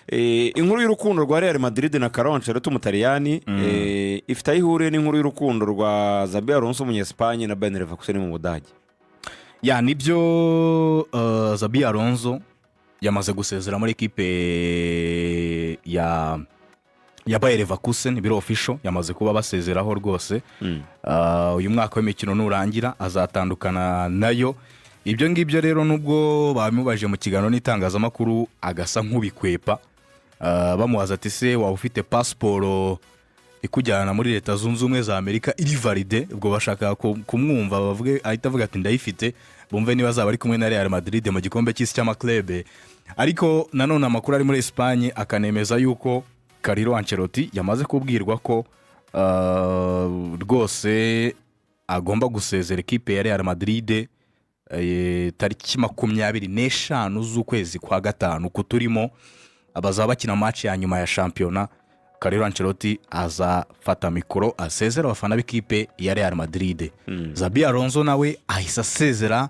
Inkuru y'urukundo rwa Real Madrid na Carlo Ancelotti umutaliyani ifite aho ihuriye n'inkuru y'urukundo rwa Xabi Alonso umunyesipanye na Bayer Leverkusen mu Budage. Ya, nibyo, Xabi Alonso yamaze gusezera muri ekipe ya Bayer Leverkusen. Biri official, yamaze kuba basezeraho rwose. Uyu mwaka w'imikino nurangira azatandukana nayo. Ibyo ngibyo rero, nubwo bamubajije mu kiganiro n'itangazamakuru agasa nk'ubikwepa, bamubaza ati: "Se waba ufite pasiporo ikujyana muri Leta Zunze Ubumwe za Amerika iri valide?" Ubwo bashaka kumwumva bavuge, ahita avuga ati: "Ndayifite," bumve niba azaba ari kumwe na Real Madrid mu gikombe cy'isi cy'ama clubs. Ariko nanone amakuru ari muri Esipanye akanemeza yuko Carlo Ancelotti yamaze kubwirwa ko rwose agomba gusezera ekipe ya Real Madrid tariki 25 z'ukwezi kwa gatanu kuturimo, bazaba bakina match ya nyuma ya shampiyona. Carlo Ancelotti azafata mikoro asezera abafana b'ikipe ya Real Madrid. Xabi Alonso nawe ahise asezera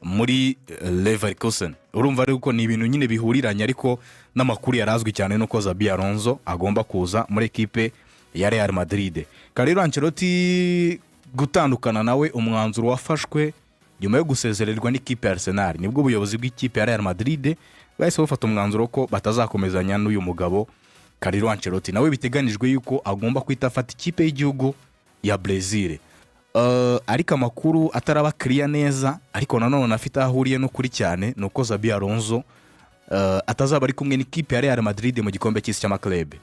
muri Leverkusen. Urumva ariko ni ibintu nyine bihuriranye, ariko n'amakuru yari azwi cyane nuko Xabi Alonso agomba kuza muri ekipe ya Real Madrid. Carlo Ancelotti gutandukana nawe, umwanzuro wafashwe nyuma yo gusezererwa n'ikipe ya Arsenal. Nibwo ubuyobozi bw'ikipe ya Real Madrid bwahise bufata umwanzuro ko batazakomezanya n'uyu mugabo Carlo Ancelotti. Nawe biteganijwe yuko agomba guhita afata ikipe y'igihugu ya Brazil. Ariko amakuru ataraba kiriya neza, ariko nanone afite aho ahuriye n'ukuri cyane, ni uko Xabi Alonso atazaba ari kumwe n'ikipe ya Real Madrid mu gikombe cy'isi cy'ama clubs.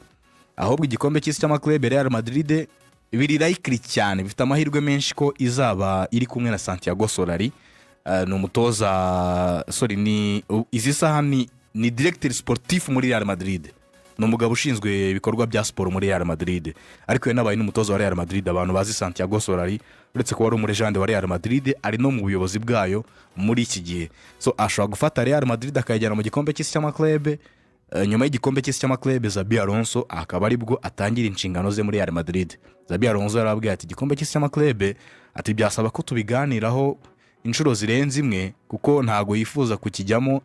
Ahubwo igikombe cy'isi cy'ama clubs, Real Madrid biri likely cyane, bifite amahirwe menshi ko izaba iri kumwe na Santiago Solari. Ni umutoza, sorry, ni izi saha ni directeur sportif muri Real Madrid, ni umugabo ushinzwe ibikorwa bya siporo muri Real Madrid, ariko yanabaye n'umutoza wa Real Madrid. Abantu bazi Santiago Solari, uretse kuba ari umu legend wa Real Madrid, ari no mu buyobozi bwayo muri iki gihe. So ashobora gufata Real Madrid akayijyana mu gikombe cy'isi cy'ama clubs. Nyuma y'igikombe cy'isi cy'ama clubs, Xabi Alonso akaba aribwo atangira inshingano ze muri Real Madrid. Xabi Alonso yarababwiye ati: "Igikombe cy'isi cy'ama clubs," ati, "byasaba ko tubiganiraho inshuro zirenze imwe," kuko ntago yifuza kukijyamo.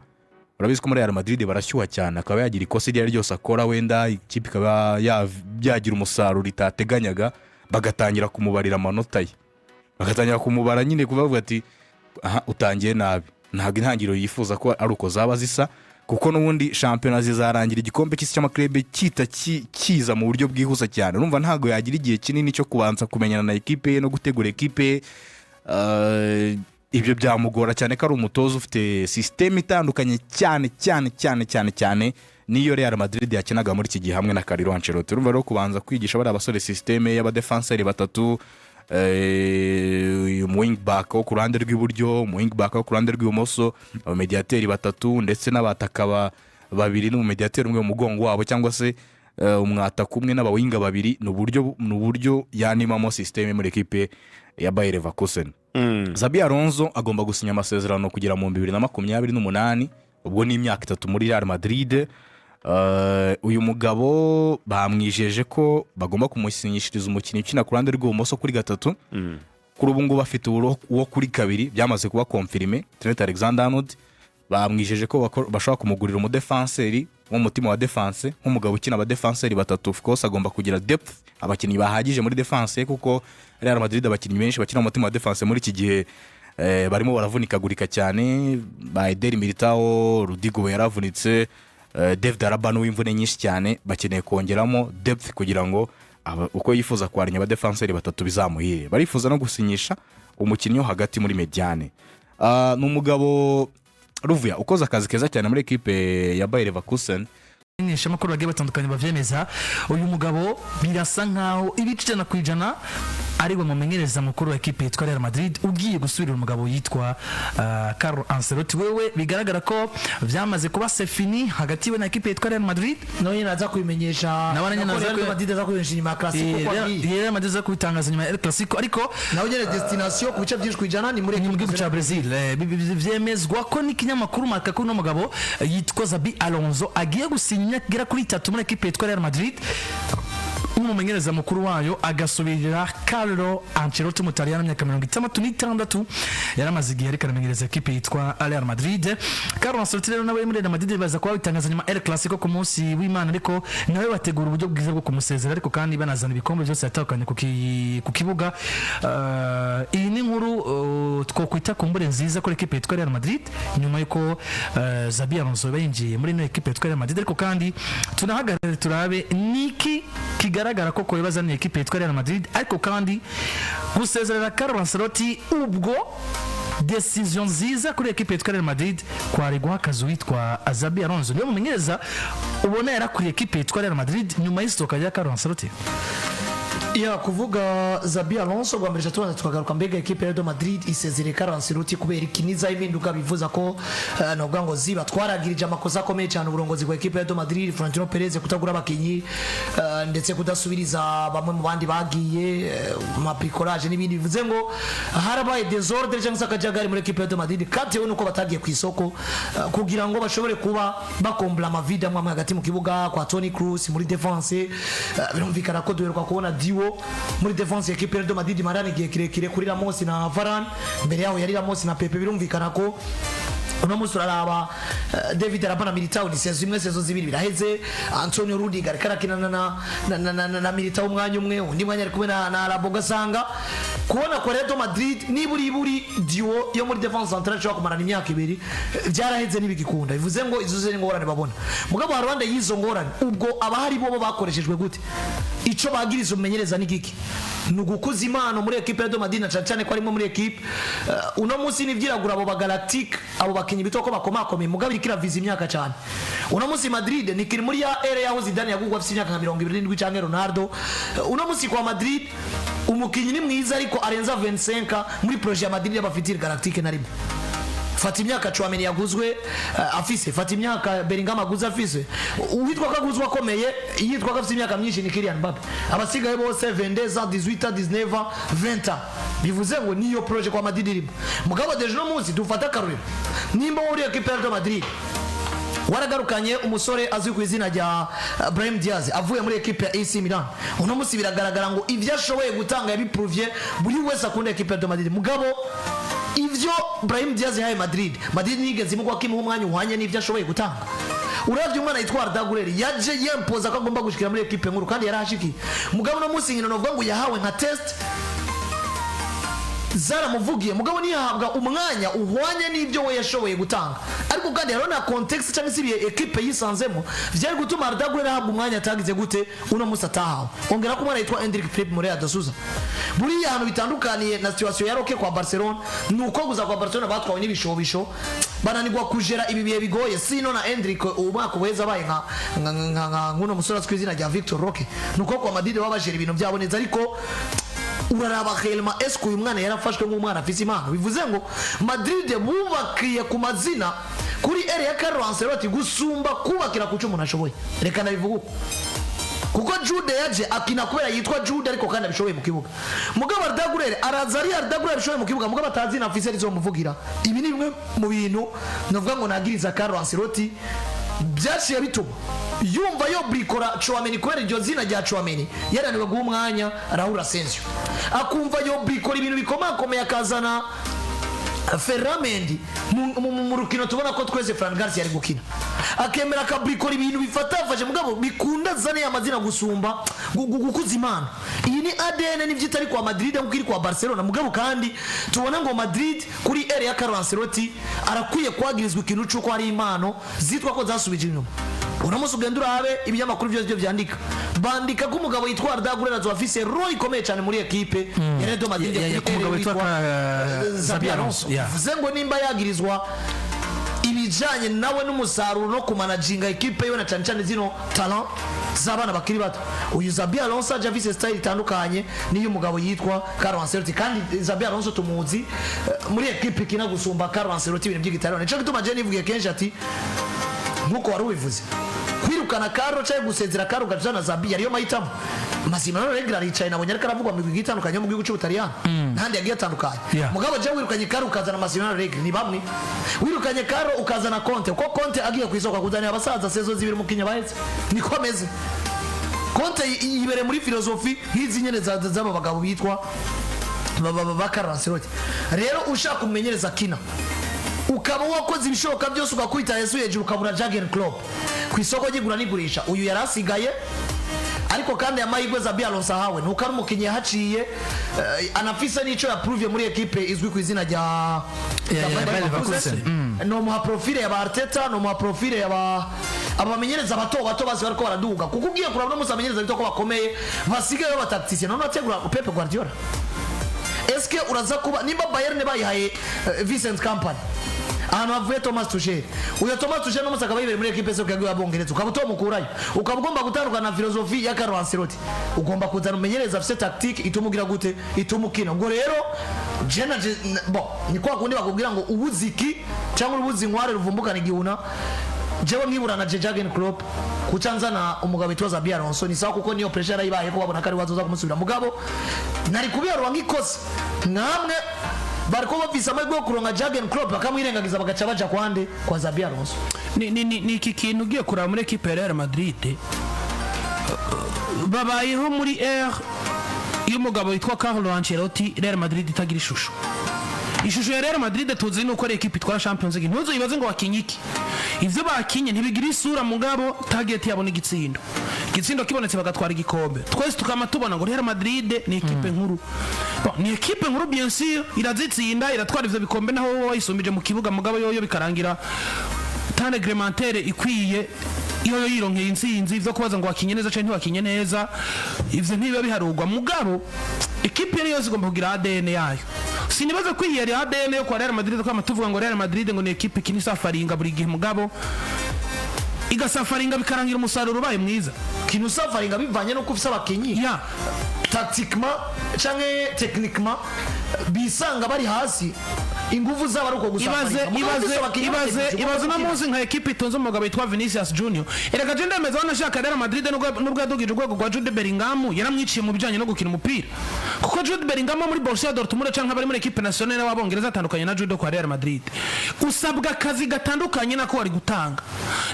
Urabizi ko muri Real Madrid barashyuha cyane, akaba yagira ikosa iryo ari ryo ryose akora, wenda ikipe ikaba yagira umusaruro itateganyaga, bagatangira kumubarira amanota ye, bagatangira kumubara nyine, kubavuga ati: "Aha utangiye nabi." Ntabwo intangiriro yifuza ko ari uko zaba zisa, kuko n'ubundi shampiyona zizarangira igikombe cy'isi cy'ama clubs kita kiza mu buryo bwihuse cyane. Urumva ntabwo yagira igihe kinini cyo kubanza kumenyana na ekipe ye no gutegura ekipe ye. Ibyo byamugora cyane ko ari umutoza ufite système itandukanye cyane cyane cyane cyane cyane n'iyo Real Madrid yakinaga muri iki gihe hamwe na Carlo Ancelotti. Urumva rero kubanza kwigisha bariya basore système y'abadefanseri batatu, umu wing back wo ku ruhande rw'iburyo, umu wing back wo ku ruhande rw'ibumoso, abamediyateri batatu ndetse n'abataka babiri n'umumediyateri umwe mu mugongo wabo, cyangwa se umwataka umwe n'abawinga babiri, ni uburyo yanimamo système muri ekipe ya Bayer Leverkusen. Xabi Alonso agomba gusinya amasezerano kugera mu 2028, ubwo ni imyaka 3 muri Real Madrid. Uyu mugabo bamwijeje ko bagomba kumusinyishiriza umukinnyi ukina ku ruhande rw'ibumoso kuri gatatu. Kuri ubu ngubu afite uwo kuri kabiri, byamaze kuba confirmé, Trent Alexander Arnold. Bamwijeje ko bashobora kumugurira umudefanseri w'umutima wa défense, nk'umugabo ukina abadefanseri batatu. Of course agomba kugira depth, abakinnyi bahagije muri défense ye, kuko Real Madrid abakinnyi benshi bakina mu mutima wa défense muri iki gihe barimo baravunikagurika cyane, ba Eder Militao, Rudiger yaravunitse, David Alaba n'uw'imvune nyinshi cyane. Bakeneye kongeramo depth kugira ngo uko yifuza kwarenya abadefanseri batatu bizamuhire. Barifuza no gusinyisha umukinnyi wo hagati muri médiane. Ni umugabo Ruvuya ukoze akazi keza cyane muri ekipe ya Bayer Leverkusen. Amakuru bagiye batandukanye bavyemeza, uyu mugabo birasa nkaho ibice 100% ari we mumenyereza mukuru wa ekipe yitwa Real Madrid ugiye gusubirira umugabo yitwa Carlo Ancelotti. Wewe bigaragara ko vyamaze kuba c'est fini hagati we na ekipe yitwa Real Madrid. Nawe nyine aza kubimenyesha. Nawe nyine nako aza Real Madrid aza kubimenyesha inyuma ya Clasico ko agiye. Real Madrid aza kubitangaza nyuma ya El Clasico, ariko nawe nyine destination ku bice byinshi ku ijana ni muri ni mu gihugu cya Brazil. Vyemezwa ko n'ikinyamakuru Marca ko uno mugabo yitwa Xabi Alonso agiye gusinya imyaka igera kuri 3 muri ekipe yitwa Real Madrid. Nk'umumenyereza mukuru wayo agasubirira Carlo Ancelotti, Umutaliyani w'imyaka 66 yaramaze igihe ariko aramenyereza ekipe yitwa Real Madrid. Carlo Ancelotti rero nawe muri Real Madrid baza kuba bitangaza nyuma El Clasico ku munsi w'Imana, ariko nawe bategura uburyo bwiza bwo kumusezera, ariko kandi banazana ibikombe byose yatahukanye ku kibuga. Iyi ni inkuru twokwita kumbure nziza kuri ekipe yitwa Real Madrid nyuma y'uko Xabi Alonso yinjiye muri ino ekipe yitwa Real Madrid. Ariko kandi tunahagarare turabe niki kigaragara ko koyibazaniye ekipe yitwa Real Madrid. Ariko kandi gusezerera Carlo Ancelotti, ubwo décision nziza kuri ekipe yitwa Real Madrid kwari guha akazi uwitwa Xabi Alonso. Niwe mumenyereza ubona yarakuriye ekipe yitwa Real Madrid nyuma y'isohoka rya Carlo Ancelotti. Ya, kuvuga Xabi Alonso bwa mbere, tubanza tukagaruka mbega ekipe ya Real Madrid isezereye Carlo Ancelotti kubera iki? Niza impinduka bivuza ko novuga ngo ziba twaragirije amakosa akomeye cyane uburongozi bwa ekipe ya Real Madrid, Florentino Perez, kutagura abakinyi ndetse kudasubiriza bamwe mu bandi bagiye, ma bricolage n'ibindi. Bivuze ngo harabaye désordre cyangwa se akajagari muri ekipe ya Real Madrid katewe nuko batagiye ku isoko kugira ngo bashobore kuba bakombla ama vide amwe amwe hagati mu kibuga kwa Toni Kroos muri défense. Birumvikana ko duheruka kubona duo muri défense ya ekipe ya Real Madrid marana igihe kirekire kuri Ramos na Varane. Mbere yaho yari Ramos na Pepe. Birumvikana ko uno munsi uraraba David Alaba na Militao ni saison imwe, saison zibiri biraheze. Antonio Rudiger ariko arakinana na Militao umwanya umwe, undi mwanya ari kumwe na Alaba. Ugasanga kubona kwa Real Madrid niburi buri duo yo muri défense centrale ishobora kumarana imyaka 2 byaraheze, ntibigikunda. Bivuze ngo izo ziri ngorane babona. Mugabo haruhande y'izo ngorane, ubwo abahari bo bakoreshejwe gute? Ico bagiriza umumenyereza ni giki? Ni ugukuza impano muri ekipe ya Real Madrid, na cyane cyane ko arimo muri ekipe uno munsi nivyiragura abo ba Galactique, abo bakinyi bito ko bakomakomeye, mugabo iriko iraviza imyaka cyane. Uno munsi Madrid nikiri muri ya ère yaho Zidane yagugwa afise imyaka nka 27 canke Ronaldo. Uno munsi kwa Madrid umukinyi ni mwiza ariko arenza 25 muri projet ya Madrid y'abafitire Galactique na rimwe. Fata imyaka Tchouameni yaguzwe afise, fata imyaka Bellingham aguze afise. Uwitwa ko aguzwe akomeye, yitwa ko afise imyaka myinshi, ni Kylian Mbappe. Abasigaye bose 22 ans, 18 ans, 19 ans, 20 ans. Bivuze ngo niyo projet kwa Madrid irimo. Mugabo déjà uno munsi dufata akarorero, nimba uri équipe ya Real Madrid waragarukanye umusore azwi ku izina rya Brahim Diaz avuye muri ekipe ya AC Milan, uno munsi biragaragara ngo ivyo ashoboye gutanga yabiprovye, buri wese akunda ekipe ya Real Madrid. Mugabo ivyo Brahim Diaz yahaye Madrid, Madrid nigeze imugwa ko imuha umwanya uhwanye n'ivyo ashoboye gutanga. Uravye umwana yitwa Arda Güler yaje yempoza ko agomba gushikira muri ekipe nkuru kandi yarahashikiye. Mugabo uno munsi nkino novuga ngo yahawe nka test zaramuvugiye, mugabo ntiyahabwa umwanya uhwanye n'ibyo we yashoboye gutanga. Ariko kandi hariho na contexte cyangwa se ibihe ekipe yisanzemo byari gutuma Arda Güler ahabwa umwanya atagize gute uno munsi atahawe. Ongera ko umwana yitwa Endrick Philippe Moreira da Souza, buriya ahantu bitandukaniye na situation ya Roque kwa Barcelona ni uko guza kwa Barcelona batwawe n'ibishobisho, bananirwa kujera ibi bihe bigoye. Sino na Endrick ubu mwaka uheze abaye nka nk'uno musore azwi ku izina rya Victor Roque. Ni uko kwa Madrid baba bajera ibintu byabo neza, ariko uraraba Helma eske uyu mwana yarafashwe nk'umwana afise impano? Bivuze ngo Madrid bubakiye ku mazina kuri ère ya Carlo Ancelotti gusumba kubakira ku cyo umuntu ashoboye. Reka nabivuga uko, kuko Jude yaje akina kubera yitwa Jude ariko kandi abishoboye mu kibuga. Mugabo Arda Güler araza ari Arda Güler abishoboye mu kibuga, mugabo atazi na afise rizomuvugira. Ibi ni bimwe mu bintu navuga ngo nagiriza Carlo Ancelotti byaciye bituma yumva yo brikora Tchouameni kubera iryo zina rya Tchouameni, yananiwe guha umwanya Raul Asensio, akumva yo brikora ibintu bikomakomeye akazana Ferland Mendy mu rukino tubona ko twese Fran Garcia ari gukina, akemera akabrikora ibintu bifatafashe mugabo bikunda zane amazina gusumba gukuza imana. Iyi ni ADN nivyo itari kwa Madrid nkuko iri kwa Barcelona. Mugabo kandi tubona ngo Madrid kuri ère ya Carlo Ancelotti arakwiye kwagirizwa ikintu c'uko hari impano zitwa ko zasubije inyuma. Uno munsi ugenda urabe ibinyamakuru byose byo byandika, bandika ko umugabo yitwa Arda Güler azoba afise rôle ikomeye cyane muri ekipe ya Real Madrid kuri ku mugabo ère witwa Xabi Xabi Alonso. Alonso, yeah. Bivuze ngo nimba yagirizwa ibijanye nawe n'umusaruro no kumanaginga ekipe yiwe na cyane cyane zino talent z'abana bakiri bato, uyu Xabi Alonso aje afise style itandukanye n'iyo umugabo yitwa Carlo Ancelotti. Kandi Xabi Alonso tumuzi muri ekipe ikina gusumba Carlo Ancelotti ibintu by'igitaramo. Nico gituma je nivugiye kenshi ati nkuko wari ubivuze, kwirukana Carlo cyangwa gusezera Carlo ugajana Xabi yariyo mahitamo mazima. None Allegri aricaye, nabonye ariko aravugwa mu migwi itandukanye yo mu gihugu cy'Ubutaliyani n'ahandi yagiye atandukanye. Mugabo je wirukanye Carlo ukazana Massimiliano Allegri ni bamwe wirukanye Carlo ukazana Conte, kuko Conte agiye ku isoko akuzanira abasaza saison 2 umukinnyi bahetse, niko ameze. Conte yibereye muri philosophie nk'izi nyene z'aba bagabo bitwa ba Carlo Ancelotti. Rero ushaka umumenyereza kina, ukaba wakoze ibishoboka byose, ugakubita Yesu hejuru, ukabura Jurgen Klopp ku isoko ry'igura n'igurisha, uyu yari asigaye. Ariko kandi aya mahirwe Xabi Alonso ahawe nuko ari umukinnyi yahaciye, anafise n'ico yaprouvé muri ekipe izwi ku izina rya rya ya Bayer Bayer Leverkusen. Leverkusen. Nomuha profile ya ba Arteta, nomuha profile ya ba abamenyereza bato bato bazi bariko baraduga, kuko ugiye kuraba no musi amenyereza bito ko bakomeye basigaye baba tacticien. None ategura Pep Guardiola, eske uraza kuba nimba Bayern bayihaye Vincent Kompany ahantu havuye Thomas Tuchel, uyo Thomas Tuchel n'umunsi akaba yibereye muri ekipe se y'Abongereza, ukaba utomukurayo, ukaba ugomba gutandukana na philosophie ya Carlo Ancelotti, ugomba kuzana umumenyereza afise tactique ituma ugira gute, ituma ukina. Ubwo rero je na bon, ni kwa kundi bakubwira ngo ubuziki cyangwa urubuzi inkware ruvumbukana igihuna. Jewe nkiburana je Jurgen Klopp kuca nzana umugabo witwa Xabi Alonso ni sawa, kuko niyo pressure yarayibaye ko babona ko ari wazoza kumusubira. Mugabo nari kubiharura nk'ikosa namwe bariko bafise amahirwe yo kuronka Jurgen Klopp bakamwirengagiza, bagaca baja kwande kwa Xabi Alonso. Ni iki kintu ugiye kuraba muri ekipe ya Real Madrid, babayeho muri ère y'umugabo witwa Carlo Ancelotti, Real Madrid itagira ishusho. Ishusho ya Real Madrid tuzi nuko ari ekipe itwara Champions League. Ntuzuyibaze ngo wakinye iki, ivyo bakinye ntibigira isura, mugabo target yabo ni igitsindo. Igitsindo kibonetse bagatwara igikombe, twese tukama tubona ngo Real Madrid ni ekipe nkuru. Bon, ni ekipe nkuru bien sûr, irazitsinda, iratwara ivyo bikombe naho wowe wayisumbije mu kibuga, mugabo yoyo bikarangira temps réglementaire ikwiye, iyo yironkeye intsinzi. Ivyo kubaza ngo wakinye neza canke ntiwakinye neza, ivyo ntibiba biharugwa. Mugabo ekipe yari yose igomba kugira ADN yayo. Sinibaza ko iyi yari ADN yo kwa Real Madrid, ko tuvuga ngo Real Madrid ngo ni ekipe ikina isafaringa buri gihe, mugabo igasafaringa bikarangira umusaruro ubaye mwiza. Kintu usafaringa bivanye nuko ufise abakinyi tactiquement canke techniquement bisanga bari hasi, ingufu zabo ari uko Ibaze gusafaringa. Mugabo ibaze ufise abakinyi ibaze batekereje, ibaze uno ugomba munsi nka ekipe itunze umugabo witwa Vinicius Junior. Erega je ndemeza, wanashaka Real Madrid nubwo yadugije urwego rwa Jude Bellingham, yaramwiciye mu bijanye no gukina umupira, kuko Jude Bellingham wo muri Borussia Dortmund canke abari muri ekipe nationale y'Abongereza atandukanye na Jude kwa Real Madrid. Usabwa akazi gatandukanye nako wari gutanga,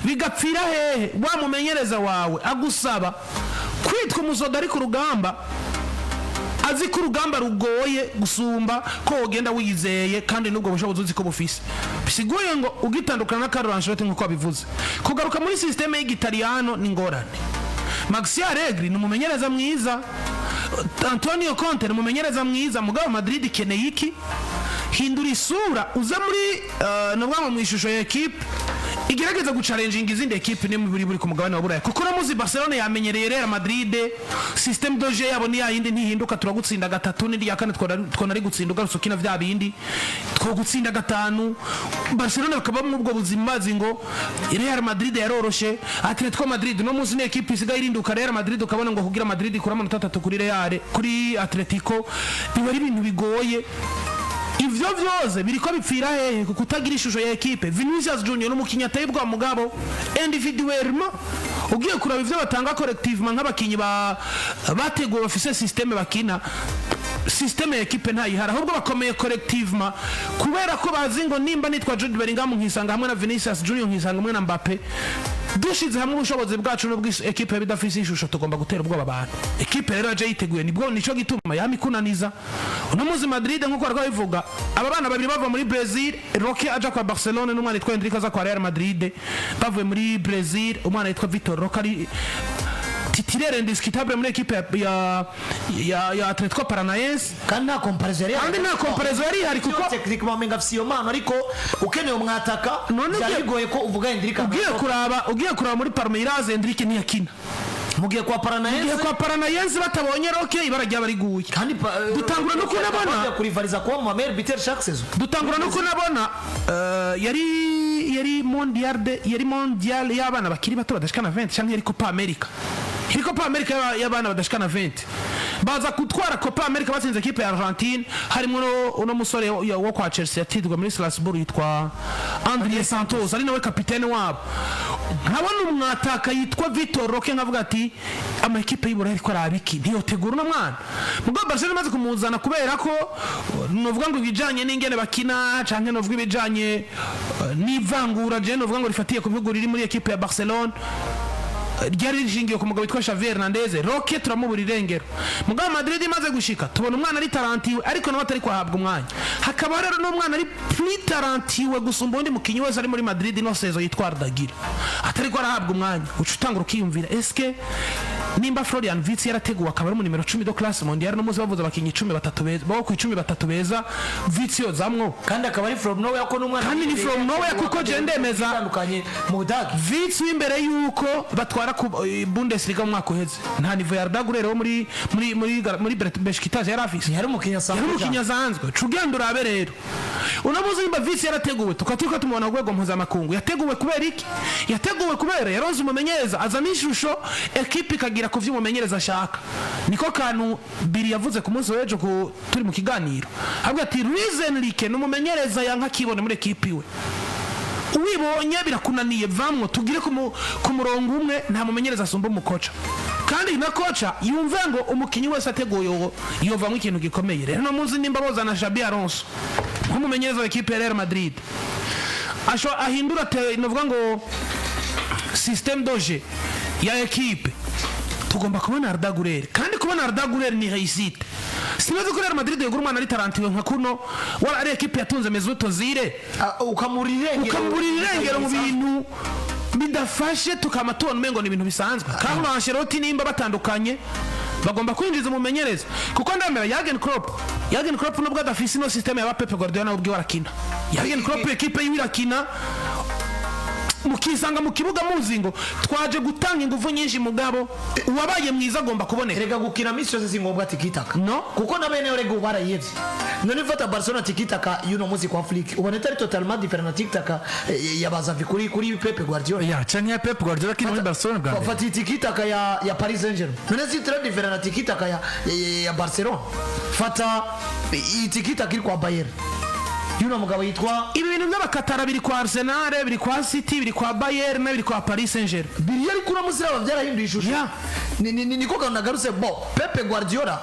bigapfira hehe? Wa mumenyereza wawe agusaba kwitwa umusoda ari ku rugamba, azi ko urugamba rugoye gusumba ko wogenda wiyizeye, kandi n'ubwo bushobozi uzi ko bufise. Bisiguye ngo ugitandukana na Carlo Ancelotti nk'uko wabivuze, kugaruka muri système y'igitaliyano ni ngorane. Maxi Allegri ni umumenyereza mwiza, Antonio Conte ni umumenyereza mwiza, mugabo Madrid ikeneye iki? Hindura isura, uze muri nuvuga ngo mu ishusho ya ekipe igerageza guchallenginga izindi ekipe ni buri ku mugabane wa Buraya, kuko no muzi Barcelona yamenyereye Real Madrid, système de jeu yabo ni yayindi ntihinduka: turagutsinda gatatu n'indi ya kane twona ari gutsinda, ugarutse ukina vya bindi twogutsinda gatanu. Barcelona bakaba muri ubwo buzima bazi ngo Real Madrid yaroroshe. Atletico Madrid no munsi ni ekipe isigaye irinduka Real Madrid, ukabona ngo kugira Madrid ikura amanota 3 kuri Real, kuri Atletico, biba ari ibintu bigoye. Ivyo vyose biriko bipfira hehe? Ku kutagira ishusho ya ekipe. Vinicius Junior n'umukinyi ateye ubwoba, mugabo individuellement ugiye kuraba ivyo batanga collectivement nk'abakinyi ba bateguwe bafise système bakina, système ya ekipe ntayihari, ahubwo bakomeye collectivement kubera ko bazi ngo nimba nitwa Jude Bellingham nkisanga hamwe na Vinicius Junior, nkisanga hamwe na Mbappe, dushize hamwe ubushobozi bwacu n'ubwo ekipe yaba idafise ishusho, tugomba gutera ubwoba abantu. Ekipe rero yaje yiteguye, nibwo nico gituma yama ikunaniza. Uno munsi Madrid, nk'uko bariko babivuga, aba bana babiri bava muri Brazil, Roque aja kwa Barcelona n'umwana yitwa Endrick aza kwa Real Madrid, bavuye muri Brazil. Umwana yitwa Vitor Roque ari titulaire indiscutable muri ekipe ya Atletico Paranaense. Kandi nta comparaison yari Kandi nta comparaison yari ihari, kuko techniquement umenga afise iyo mpano, ariko ukeneye umwataka None byari bigoye ko uvuga Endrick. Ugiye kuraba muri Palmeiras, Endrick ntiyakina. Mugiye kwa Ugiye Paranaense kwa Paranaense batabonye Roque, ibara ryaba riguye. Kandi Dutangura no kunabona. kurivaliza kuba mu meilleur buteur chaque saison. Dutangura no kunabona yari mondial de yari mondial y'abana bakiri bato badashikana 20, canke yari Copa America, yari Copa America y'abana badashikana 20. Baza gutwara Copa America batsinze ekipe ya Argentine, harimo uno musore wo kwa Chelsea yatidwa muri Strasbourg yitwa André Santos, ari nawe kapitene wabo. Nkabona umwataka yitwa Vitor Roque, nkavuga ati ama ekipe y'Iburayi ariko arabiki ntiyotegura uno mwana. Mugabo Barcelona imaze kumuzana, kubera ko novuga ngo ibijanye n'ingene bakina, canke novuga ibijanye n'ivangura je novuga ngo rifatiye ku bihugu riri muri ekipe ya Barcelona. Ryari rishingiye ku mugabo witwa Xavier Hernandez. Roque turamubura irengero. Mugabo Madrid imaze gushika, tubona umwana ari talentueux, ariko nawe atari kwahabwa umwanya. Hakaba rero n'umwana ari plus talentueux gusumba undi mukinyi wese ari muri Madrid ino saison, yitwa Arda Güler, atari ko arahabwa umwanya. Uca utangura ukiyumvira: eske nimba Florian Wirtz yarateguwe akaba ari mu nimero 10 de classe mondiale, no muzi bavuze abakinyi 10 batatu beza bo ku 10 batatu beza, Wirtz yozamwo? Kandi akaba ari from nowhere, ko n'umwana Kandi ni from nowhere, kuko je ndemeza itandukanye mu Budage. Wirtz w'imbere yuko batwara ku Bundesliga mu mwaka uheze, nta niveau ya Arda Güler wo muri Besiktas yari afise. Yari umukinnyi asanzwe. Yari umukinnyi asanzwe. Ca ugenda urabe rero uno muzi nimba Wirtz yarateguwe, tukaba turiko tumubona ku rwego mpuzamakungu. Yateguwe kubera iki? Yateguwe kubera yaronse umumenyereza azana ishusho, ekipe ikagira ku vyo umumenyereza ashaka. Niko kantu Biri yavuze ku munsi w'ejo turi mu kiganiro, avuga ati Luis Enrique ni umumenyereza yanka kibone muri ekipe iwe. Wibonye birakunaniye, vamwo tugire ku murongo umwe. Nta mumenyereza asumba umukoca, kandi na koca yumve ngo umukinyi wese ateguye uwo yovamwo ikintu gikomeye. Rero no munsi nimba bozana Xabi Alonso nk'umumenyereza wa ekipe ya Real Madrid, asho ahindura te novuga ngo système de jeu ya ekipe, tugomba kubona Arda Güler. Kandi kubona Arda Güler ni réussite. Sinazi ko Real Madrid yegura umwana ari talentueux nka kuno, wala ari ekipe yatunze Mesut Ozil, Ukamurira irengero. Ukamburira irengero mu bintu bidafashe, tukama tubona umengo ni ibintu bisanzwe. Carlo Ancelotti nimba batandukanye, bagomba kwinjiza umumenyereza, kuko ndemera Jurgen Klopp. Jurgen Klopp nubwo adafise ino système ya Pep Guardiola, nawe ubwiwe arakina. Jurgen Klopp ekipe yiwe irakina, mukisanga mu kibuga muzi ngo twaje gutanga ingufu nyinshi, mugabo uwabaye mwiza agomba kuboneka. Erega gukina misi yose si ngombwa tikitaka. No. Kuko na bene rega ubu barayihevye. None fata Barcelona, tikitaka y'uno munsi kwa Flick ubona itari totalement différent na tikitaka ya Bazavi kuri Pep Guardiola. Ya, canke ya Pep Guardiola akina muri Barcelona bwa mbere. Fata tikitaka ya Paris Saint-Germain, none si très différent na tikitaka ya Barcelona? Fata iyi tikitaka iri kwa Bayern y'uno mugabo yitwa Ibi bintu by'abakatara biri kwa Arsenal, biri kwa City, biri kwa Bayern, biri kwa Paris Saint-Germain. Biri ariko uno munsi raba byarahinduye ishusho. Niko kantu nagarutse. Bo Pepe Guardiola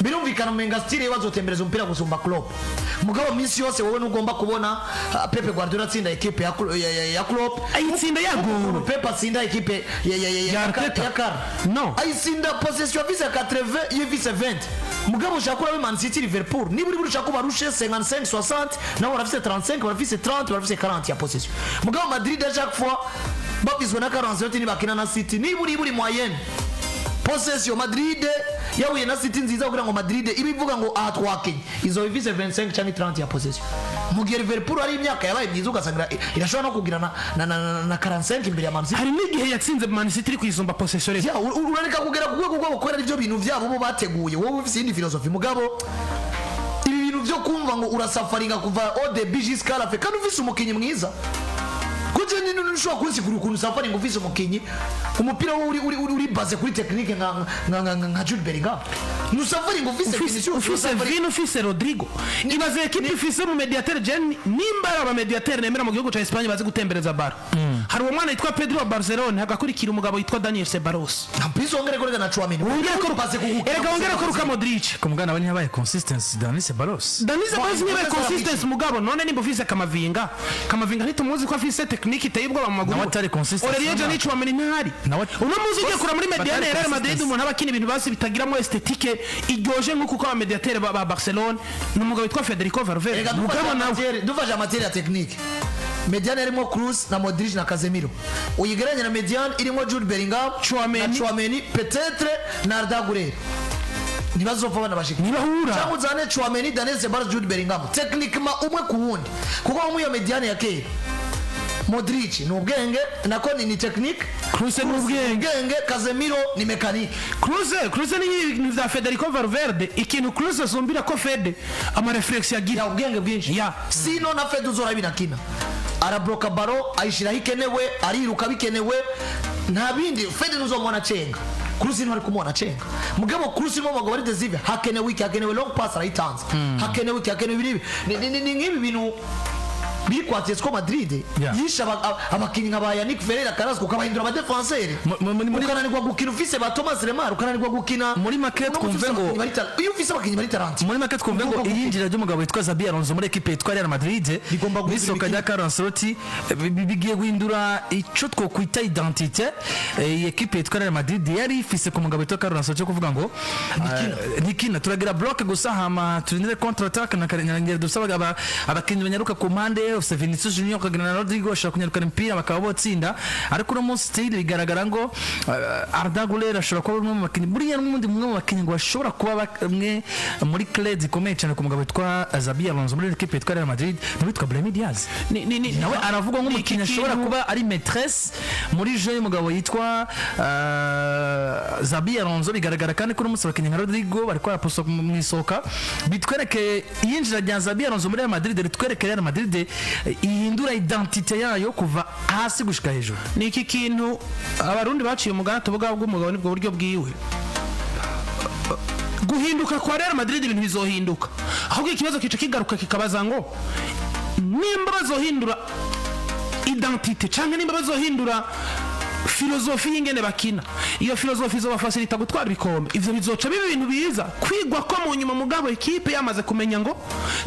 birumvikana umenga style bazotembereza umupira gusumba Klopp, mugabo minsi yose wowe ntugomba kubona Pepe Guardiola atsinda ekipe ya Klopp. Ayitsinda yaguwe. Pepe atsinda ekipe Ya Arteta. ya Kar No. ayitsinda possession afise 80, iyo ifise 20. Mugabo ushaka urabe Man City, Liverpool, niba uri ushaka ubarushe 55 60, nabo barafise 35, barafise 30, barafise 40 ya possession. Mugabo Madrid à chaque fois bafiswe na 47 nibakina na City, niba uri buri moyenne possession Madrid yahuye na City nziza, kugira ngo Madrid ibe ivuga ngo aha twakenye, izo ifise 25 cyangwa 30 ya possession, mu gihe Liverpool ari imyaka yabaye myiza, ugasanga irashobora no kugira na 45 imbere ya Man City. Hari n'igihe yatsinze Man City iri kuyisumba possession rero. Ya, urareka kugera ku rwego rwabo kubera ibyo bintu byabo bo bateguye. Wowe ufise iyindi filosofi, mugabo ibi bintu byo kumva ngo urasafaringa kuva au début jusqu'à la fin kandi ufise umukinyi mwiza, kuko ni ntushobora kunsigura ukuntu usafaringa ufise umukinyi umupira wo uri basé kuri technique nka Jude Bellingham, ntusafaringa ufise ufise Vinicius, ufise Vini, ufise Rodrigo. Ibaze ekipe ifise mu médiateur Jen, nimba ari aba médiateur nemera mu gihugu ca Espagne bazi gutembereza baro, hari uwo mwana yitwa Pedro wa Barcelona, hagakurikira umugabo yitwa Daniel Ceballos. Mpisi wongere ko rega na Tchouameni. Wongere ko basé ku erega wongere ko Luka Modric. Ku mugana we ntiyabaye consistency Dani Ceballos. Daniel Ceballos Bon, niba Ceballos consistency, mugabo none nimba ufise Kamavinga, Kamavinga ntitumuzi ko afise technique iteye ubwoba mu maguru? Nawe atari consistent. Aurelien Tchouameni, Tchouameni ntahari. Uno muzi ugiye kura muri médiane ya Real Madrid, consistency. umuntu aba akina ibintu basi bitagiramo esthétique iryoje nk'uko uko aba médiateur ba Barcelona, ni umugabo witwa Federico Valverde. Erega Mugabo nawe dufashe matière ya technique, médiane irimo Kroos na Modric na Casemiro, uyigereranya na médiane irimo Jude Bellingham Tchouameni. na Tchouameni, peut-être na Arda Güler, ntibazopfa bana bashika. Ntibahura. Cyangwa uzane Tchouameni, Daniel Ceballos, Jude Bellingham, techniquement umwe ku wundi, kuko muri iyo médiane ya kera Modric ni ubwenge, nako ni technique. Kroos ni ubwenge. Ubwenge, Casemiro ni mécanique. Kroos ni ibintu vya Federico Valverde. Ikintu Kroos asumbira ko Fede, ama réflexe yagira. Ya, ubwenge bwinshi. Sino na Fede uzora binakina, arabloka baro, ayishiraho ikenewe, ariruka bikenewe, nta bindi. Fede ntuzomubona acenga, Kroos ntari kumubona acenga. Mugabo Kroos ni umugabo ari décisif. Hakenewe iki? Hakenewe long pass, arayitanze. Hakenewe iki? Hakenewe ibi n'ibi. Ni nk'ibi bintu. Biri kwa Atletico Madrid, yishe abakinnyi nka ba Yannick Ferreira Carrasco, ukabahindura abadefenseri, ukananirwa gukina ufise ba Thomas Lemar, ukananirwa gukina. Muri make Uno munsi twumve ufise ngo abakinyi bari iyo ufise abakinnyi bari talentueux, muri make twumve ngo ugomba gukina. Iyinjira ry'umugabo witwa Xabi Alonso muri ekipe yitwa Real Madrid Rigomba guhindura n'isohoka rya Carlo Ancelotti bigiye guhindura ico twokwita identité iyi ekipe yitwa Real Madrid yari ifise ku mugabo witwa Carlo Ancelotti, cyo kuvuga ngo nikina turagira bloc gusa, hama turindire contre attaque na karengera, dusaba abakinnyi banyaruka ku mpande. Ufise Vinicius Junior, ukagira na Rodrigo bashobora kunyarukana imipira bakaba botsinda. Ariko uno munsi still bigaragara ngo Arda Güler ashobora kuba umwe mu bakinnyi, buriya n'ubundi umwe mu bakinnyi ngo bashobora kuba bamwe muri clé zikomeye cyane ku mugabo witwa Xabi Alonso muri ekipe yitwa Real Madrid, n'uwitwa Brahim Diaz. Nawe aravugwa nk'umukinnyi Iki ashobora kintu kuba ari maîtresse muri jeu y'umugabo yitwa Xabi Alonso. Bigaragara kandi ko uno munsi abakinnyi nka Rodrigo bari kwaraposa mu isohoka. Bitwereke iyinjira rya Xabi Alonso muri Real Madrid ritwereke Real Madrid ihindura identité yayo kuva hasi gushika hejuru. Ni iki kintu Abarundi baciye umugani, tuvuga bw'umugabo nibwo buryo bwiwe. Guhinduka kwa Real Madrid, ibintu bizohinduka, ahubwo ikibazo kica kigaruka kikabaza ngo nimba bazohindura identité canke nimba bazohindura philosophie y'ingene bakina, iyo philosophie izobafacilita gutwara ibikombe? Ivyo bizoca biba ibintu biza kwigwa ko mu nyuma, mugabo ekipe yamaze kumenya ngo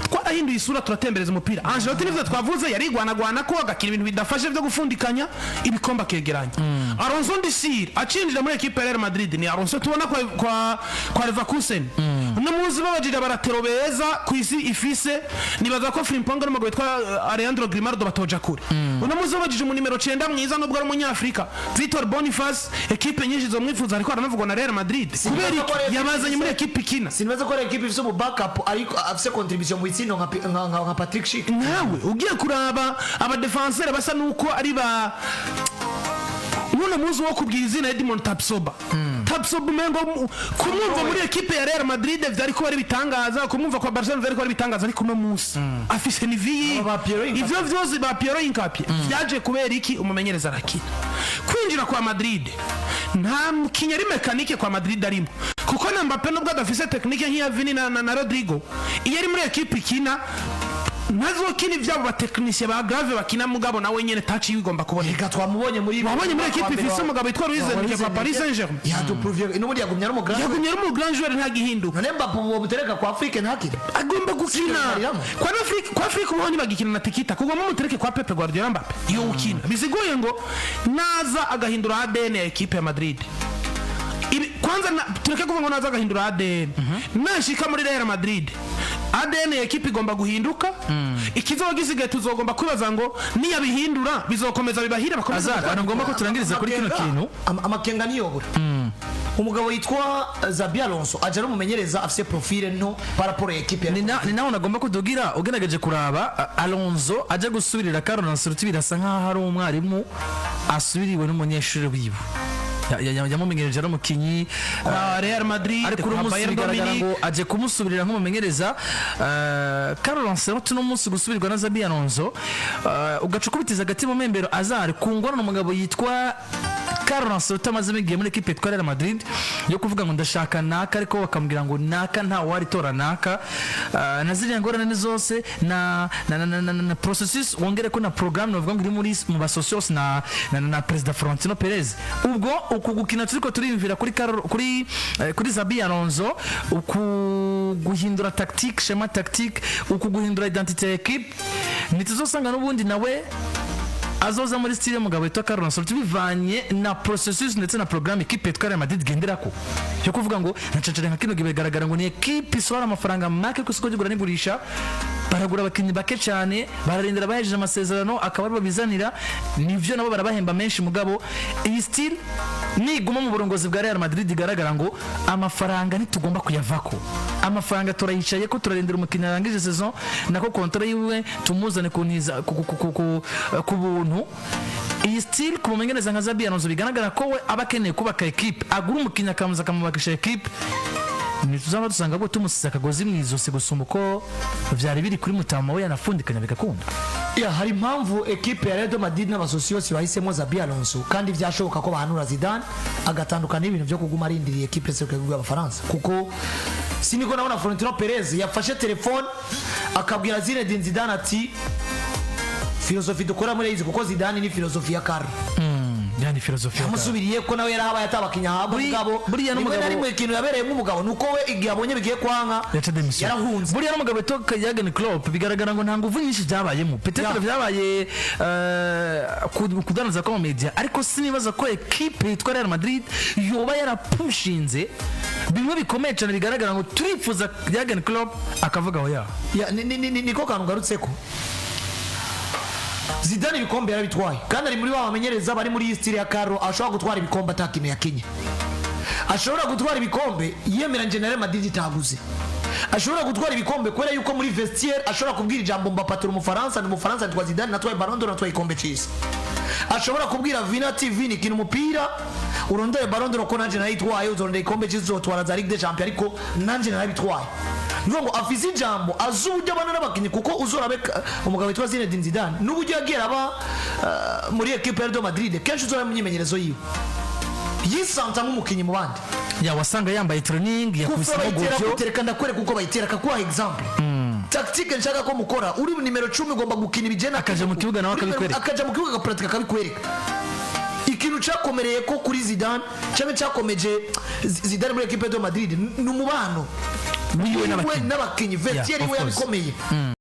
twarahinduye isura, turatembereza umupira. Ancelotti nivyo twavuze, yarigwanagwana ko agakina ibintu bidafashe byo gufundikanya ibikombe akegeranya. Alonso Ndisir acinjira muri ekipe ya Real Madrid ni Alonso tubona kwa Leverkusen. Uno munsi babajije abalatéraux beza ku isi ifise, nibaza ko Frimpong n'umugabo witwa Alejandro Grimaldo batoja kure. Uno munsi babajije umu nimero 9 mwiza, nubwo ari umunyafrika, Victor Boniface, ekipe nyinshi zomwifuza, ariko aranavugwa na Real Madrid. Kubera iki? Yabazanye muri ekipe ikina. Sinibaza ko ari ekipe ifise umu backup ariko afise contribution mu itsindo nka Patrick Schick. Nawe ugiye kuraba abadefenseri basa nuko ari ba uno munsi wo kubwira izina Edmond Tapsoba, Tapsoba umengo kumwumva muri ekipe ya Real Madrid vyari kuba ari bitangaza, kumwumva kwa Barcelona vyari kuba ari bitangaza, ariko uno munsi afise niveau. Aba ba Piero Hincapié. Ivyo vyose ba Piero Hincapié vyaje kubera iki? Umumenyereza arakina. Kwinjira kwa Madrid, nta mukinnyi ari mécanique kwa Madrid arimo, kuko na Mbappe nubwo adafise technique nk'iya Vini na Rodrigo, iyo ari muri ekipe ikina ntazokina ivyabo batechnicien ba grave bakina, mugabo nawe nyene touche yiwe igomba kuboneka. Reka, twamubonye muri Wabonye muri ekipe ifise umugabo witwa Luis Enrique kwa Paris Saint-Germain. Yaduprouviye n'ubundi yagumye ari umu grand. Yagumye ari umu grand joueur, ntagihinduka. None Mbappe ubu mutereka kwa Afrique ntakire? Agomba gukina. Sibyo. Kwa Afrique, kwa Afrique ubu ntibagikina na tikita, kuko mutereke kwa Pep Guardiola, Mbappe iyo ukina bisiguye ngo naza agahindura ADN ya ekipe ya Madrid. Kwanza tureke kuvuga ngo naza agahindura ADN, nashika muri Real Madrid ADN ya ekipe igomba guhinduka. Ikizoba gisigaye tuzogomba kwibaza ngo niyabihindura bizokomeza bibahire bakomeze Azar, gutwara. ni ngombwa ko turangiriza kuri kino kintu. Amakenga niyobora umugabo yitwa Xabi Alonso aje ari umumenyereza afise profile nto par rapport ya ekipe ya Ni naho nagomba kudugira. Ugerageje kuraba Alonso aje gusubirira Carlo Ancelotti, birasa nkaho ari umwarimu asubiriwe n'umunyeshuri wiwe. Yamumenyereje ari umukinyi Kwa Real Madrid, ariko uno kwa munsi Bayern bigaragara Dominique. ngo aje kumusubirira nk'umumenyereza. Carlo Ancelotti uno munsi gusubirwa na Xabi Alonso, ugaca ukubitiza agati mu membero azari ku ngorane umugabo yitwa Carlo Ancelotti amazemo igihe muri ekipe yitwa Real Madrid, yo kuvuga ngo ndashaka naka, ariko bakamubwira ngo naka nta waritora naka. Na ziriya ngorane ni zose na processus, wongere ko na programme bavuga ngo iri muri mu basocios na Perezida Florentino Perez. Ubwo uku gukina turiko turiyumvira kuri Carlo, kuri Xabi Alonso, uku guhindura tactique, schéma tactique, uku guhindura identité ya équipe, ntituzosanga n'ubundi nawe azoza muri style y'umugabo witwa Carlo Ancelotti, bivanye na processus ndetse na programme équipe yitwa Real Madrid igenderako, yo kuvuga ngo nacacare nka kino gihe bigaragara ngo ni équipe isohora amafaranga make ku isoko ry'igura n'igurisha, baragura abakinnyi bake cyane, bararindira bahejeje amasezerano akaba aribo bizanira, nivyo nabo barabahemba menshi. Mugabo iyi style niguma mu burongozi bwa Real Madrid, igaragara ngo amafaranga ntitugomba kuyavako, amafaranga turayicaye ko turarindira umukinnyi arangije saison nako contrat yiwe tumuzane kuntiza ku buntu. Iyi style ku mumenyereza nka Xabi Alonso, bigaragara ko we aba akeneye kubaka équipe, agura umukinnyi akamuza akamubakisha équipe, ntituzaba dusanga bwo tumusize akagozi mu izosi gusumba uko vyari biri kuri Mutama we yanafundikanya bigakunda? Ya, hari impamvu ekipe ya Real Madrid n'abasosiyos bahisemo Xabi Alonso, kandi byashoboka ko bahanura Zidane agatandukana n'ibintu byo kuguma arindiriye ekipe se y'Abafaransa, kuko siniko nabona Florentino Perez yafashe telefone akabwira Zinedine Zidane ati Philosophie dukora muri izi, kuko Zidane ni philosophie ya Carlo. Yani philosophie ya Carlo. Yamusubiriye ko nawe yarahabaye atabakinya ahabwa. Mugabo Buriya rimwe n'umugabo- na rimwe ikintu yabereyemo umugabo ni uko we igihe abonye bigiye kwanka Yaca démission. Yarahunze. Buriya n'umugabo witwa Jurgen Klopp, bigaragara ngo nta nguvu nyinshi byabayemo, peut-être byabaye kudandaza kwa media, ariko sinibaza ko ekipe yitwa Real Madrid yoba yarapushinze bimwe bikomeye cyane bigaragara ngo turifuza Jurgen Klopp, akavuga oya. Ya, niko kantu ngarutseko. Zidane ibikombe yarabitwaye, kandi ari muri ba bamenyereza bari muri iyi style ya Carlo, ashobora gutwara ibikombe atakintu yakinye, ashobora gutwara ibikombe yemeranyije na Real Madrid itaguze, ashobora gutwara ibikombe kubera yuko muri vestiaire ashobora kubwira ijambo Mbappé: "Turi Umufaransa, ni Umufaransa, nitwa Zidane, natwaye Ballon d'Or, natwaye igikombe cy'isi." Ashobora kubwira Vini ati: "Vini, kina umupira urondere Ballon d'Or ko nanje narayitwaye, uzorondera igikombe cy'isi, uzotwara za Ligue des Champions, ariko nanje narabitwaye." Ni ukuvuga ngo afise ijambo, azi uburyo abana n'abakinnyi, kuko uzorabe umugabo witwa Zinedine Zidane n'uburyo yagiye araba muri equipe ya Real Madrid, kenshi uzora mu myimenyerezo yiwe yisanza nk'umukinnyi mu bandi. Ya, wasanga yambaye training Kuko yakubisemo bayitera gutyo. Gutereka, ndakwereka uko bayitera, akakuha example tactique nshaka ko mukora. Uri nimero 10 ugomba gukina ibigena. Akaja mu kibuga nawe akabikwereka. Akaja mu kibuga agapratika, akabikwereka. Ikintu cyakomereye ko kuri Zidane cyangwa cyakomeje Zidane muri equipe de Madrid ni umubano wiwe wiwe n'abakinnyi. n'abakinnyi, vestiaire Yeah, we of course. yabikomeye.